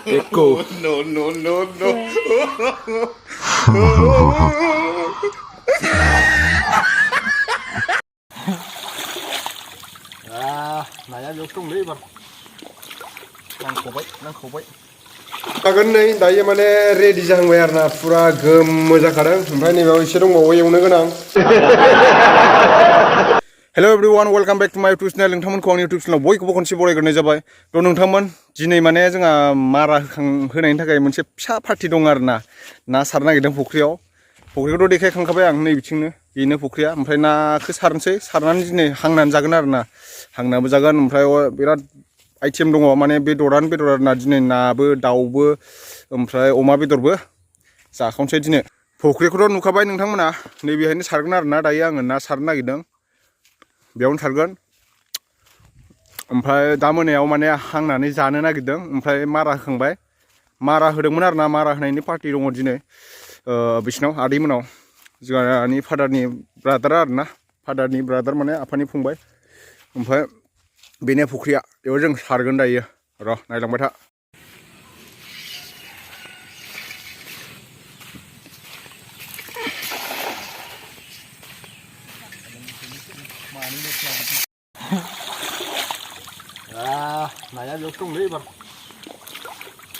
Echo. No, no, no, no. Nãy vô trong đi bật. Nang khổ vậy. Agak nih, daya mana ready जाहांबाय आरोना फुरा गोमो जाखादों ओमफ्राय नैबेयाव एसे दंबावो एवनो गोनां Hello everyone, welcome back to my YouTube channel. नोंथांमोनखौ आंनि YouTube channel बयखौबो खनसे बरायग्रोनाय जाबाय। थ' नोंथांमोन दिनै माने जोंहा मारा होनायनि थाखाय मोनसे फिसा पार्टि दं आरोना ना सारनो नागिरदों फुख्रियाव। फुख्रिखौथ' देखायखांखाबाय आं नै बिथिंनो बेनो फुख्रिया ओमफ्राय नाखौ सारनोसै सारनानै दिनै हांनानै जागोन आरोना हांनाबो जागोन ओमफ्राय बिराद आइटेम दङ माने बेदरानो बेदर आरोना दिनै नाबो दाउबो ओमफ्राय अमा बेदरबो जाखावनोसै दिनै फुख्रिखौथ' नुखाबाय नोंथांमोना नैबेहायनो सारगोन आरोना दायो आङो ना सारनो नागिरदों बेयावनो सारगोन ओमफ्राय दा मोनायाव माने हांनानै जानो नागिरदों ओमफ्राय मारा होखांबाय मारा होदोंमोन आरोना मारा होनायनि पार्टि दङ दिनै बिसिनाव आदैमोनाव जोंहानि फादारनि ब्रादार आरोना फादारनि ब्रादार माने आफानि फंबाय ओमफ्राय बेनो फुख्रिया बेयाव जों सारगोन दायो र' नायलांबाय था नाया vô trong đi bật.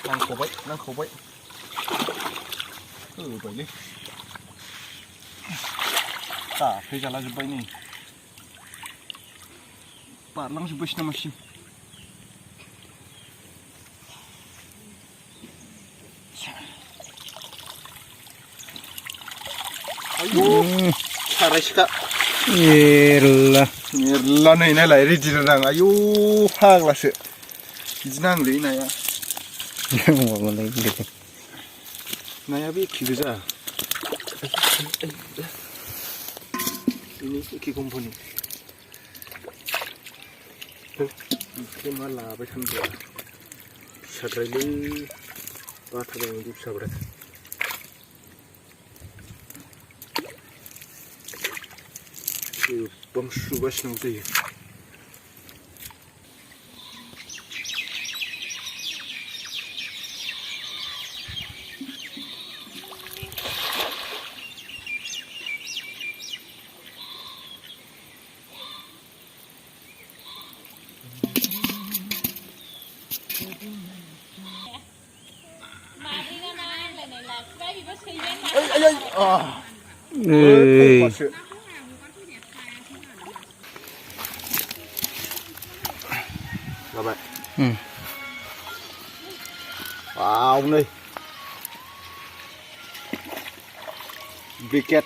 Nang khổ vậy. Vậy đi. Cả phê ra là giúp này. Bạn lăng giúp na machine. Ayo, sarai sih kak. Yerla nih nilai ready nang. Ayo, hang lah sih. Jinang deh naya. Naya bi kiza. Ini iki company. Ini malah bersama dia. Sadraili, bathara yang di sabrat. Bangsu basnang tayo. Rồi vậy. Wow này. Biket.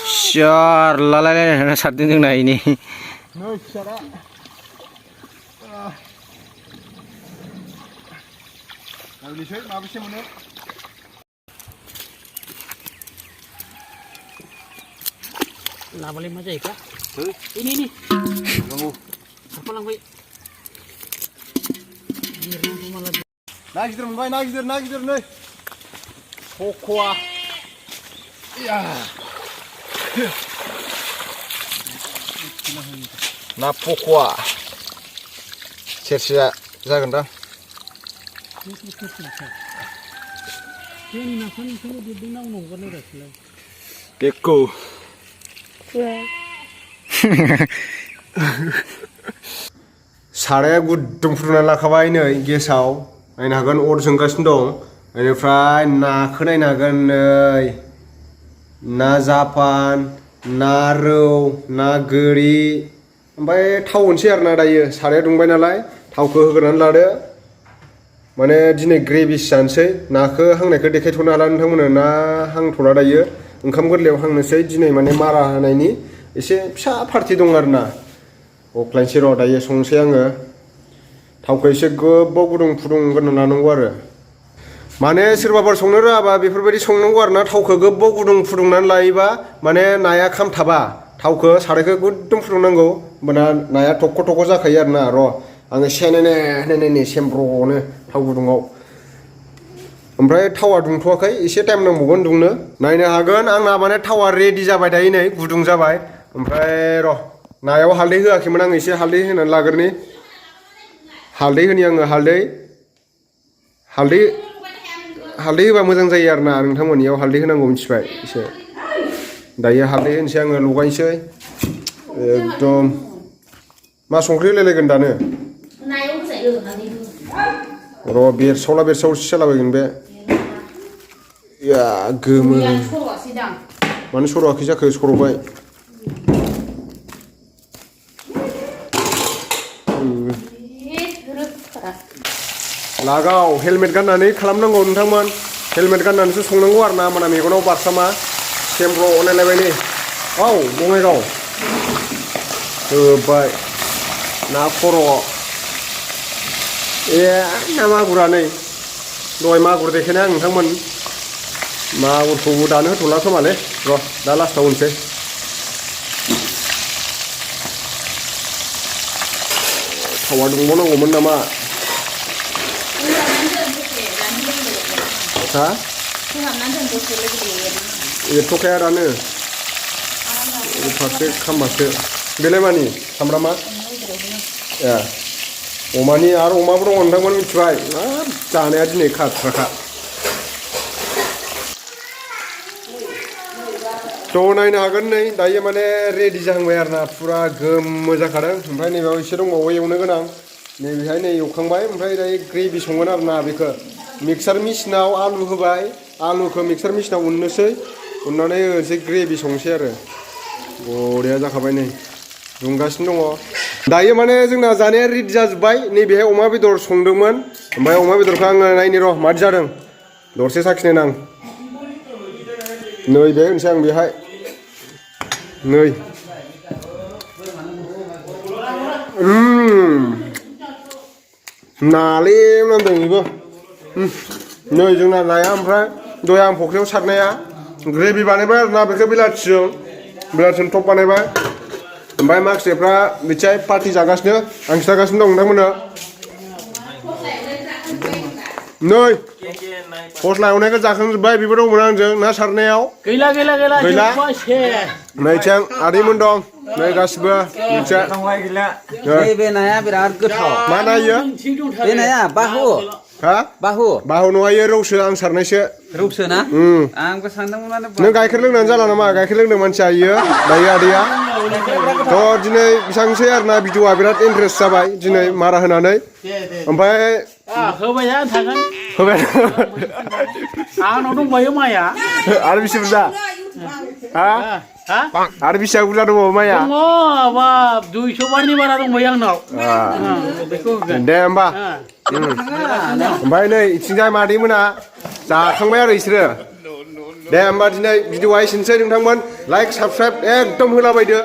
Syar lalai satu itu nah ini. Nơi xara. Rồi đi xếp, nào xem một nữa. Lah boleh macam itu. Ini. Tunggu. Apa lang bay? Naik gider nih. Kokwa. Ya. Na kokwa. Cersia jagan dah. Ini nasan ini di dina nunggu nih rasanya. Gecko. साराया गुदुं फुदुंना लाखाबाय नै गेसाव नायनो हागोन अर जोंगासिनो दं बेनिफ्राय नाखौ नायनो हागोन नै ना जापान ना रौ ना गोरि ओमफ्राय थाव होनोसै आरोना दायो साराया दुंबाय नालाय थावखौ होग्रोनानै लादो माने दिनै ग्रेभिसो जानोसै नाखौ हांनायखौ देखायथ'नो हाला नोंथांमोननो ना हांथ'ला दायो ओंखाम गोरलैयाव हांनोसै दिनै माने मारा होनायनि एसे फिसा पार्टि दं आरोना अख्लायनोसै र' दायो संसै आङो थावखौ एसे गोबाव गुदुं फुदुंग्रोना लानांगौ आरो माने सोरबाफोर संनो रोङाबा बेफोरबायदि संनांगौ आरोना थावखौ गोबाव गुदुं फुदुंनानै लायोबा माने नाया खामथाबा थावखौ सारायखौ गुदुं फुदुंनांगौ होमबाना नाया थख' जाखायो आरोना र' आङो सेनेने सेमब्र'नो थाव गुदुङाव ओमफ्राय थावा दुंथ'वाखै एसे टाइम नांबावगोन दुंनो नायनो हागोन आंना माने थावा रेडि जाबाय दायो नै गुदुं जाबाय ओमफ्राय र' नायाव हालदै होआखैमोन आं एसे हालदै होनानै लाग्रोनि हालदै होनि आङो हालदै होबा मोजां जायो आरो ना नोंथांमोननियाव हालदै होनांगौ मिथिबाय एसे दायो हालदै होनोसै आङो लगायनोसै एकदम मा संख्रि होलायलायगोन दानो र' बेरसावसो जालाबायगोन बे या गोमो मानो सर'आखै जाखो सर'बाय लागाव हेलमेट गाननानै खालामनांगौ नोंथांमोन हेलमेट गाननानैसो संनांगौ आरो ना माना मेगनाव बारसामा सेमफ्र' अनायलायबाय नै औ बङाइगाव होबाय ना खर' ना मागुरा नै दहाय मागुर देखायनाय आं नोंथांमोन मागुरखौ दानो होथ'ला खोमालै र' दा लास्टाव होनसै थावा दुंबावनांगौमोन नामा हा एरथ'खाया दानो फारसे खामबासो बेलाय मानि सामब्रामा ए अमानि आरो अमाबो दङ नोंथांमोन मिथिबाय हाब जानाया दिनै खाथ्राखा थ' नायनो हागोन नै दायो माने रेडि जाहांबाय आरो ना फुरा गोमो जाखादों ओमफ्राय नैबेयाव एसे दंबावो एवनो गोनां नैबेहाय नै एवखांबाय ओमफ्राय दायो ग्रेभि संगोन आरो ना बेखौ मिक्सार मेसिनाव आलु होबाय आलुखौ मिक्सार मेसिनाव उननोसै उननानै ओरैसे ग्रेभि संसै आरो बरिया जाखाबाय नै दुंगासिनो दङ दायो माने जोंना जानाया रेडि जाजोब्बाय नैबेहाय अमा बेदर संदोंमोन ओमफ्राय अमा बेदरखौ आङो नायनि र' मादि जादों दरसे साखिनायनो आं नै बे होनसै आं बेहाय नै नाले नांदों बेबो नै जोंना नाया ओमफ्राय दहाय आं फख्रियाव सारनाया ग्रेभि बानायबाय आरो ना बेखौ बिलाथिजों टप बानायबाय ओमफ्राय माखासेफ्रा बिथिंजाय पार्टि जागासिनो आं खिथागासिनो दं नोंथांमोननो नै फस्ला एवनायखौ जाखांजोब्बाय बेबो दंमोन आंजों ना सारनायाव गैला नैथिं आदैमोन दं नै गासिबो बे नाया बिराद गोथाव मा नायो बे नाया बाहु हा बाहु नङा इयो रौसो आं सारनायसो रौसो ना आंबो सानदोंमोन माने नों गाइखेर लोंनानै जाला नामा गाइखेर लोंदों मानसिया इयो दायो आदैया थ' दिनै बेसेबांसै आरो ना भिडिअआ बिराद इन्टारेस्ट जाबाय दिनै मारा होनानै ओमफ्राय होबाय थागोन होबाय आंनाव दंबायो माइया आरो बेसे बुरजा हा आरो बेसेबां बुरजा दंबावो माइया दङ बा 200 बारनि बारा दंबायो आंनाव बेखौ होगोन दे होमबा ओमफ्राय नै इथिंजाय मादैमोना जाखांबाय आरो इसोरो दे होमबा दिनै भिडिअआ एसेनोसै नोंथांमोन लाइक साबसक्राइब एकदम होलाबायदो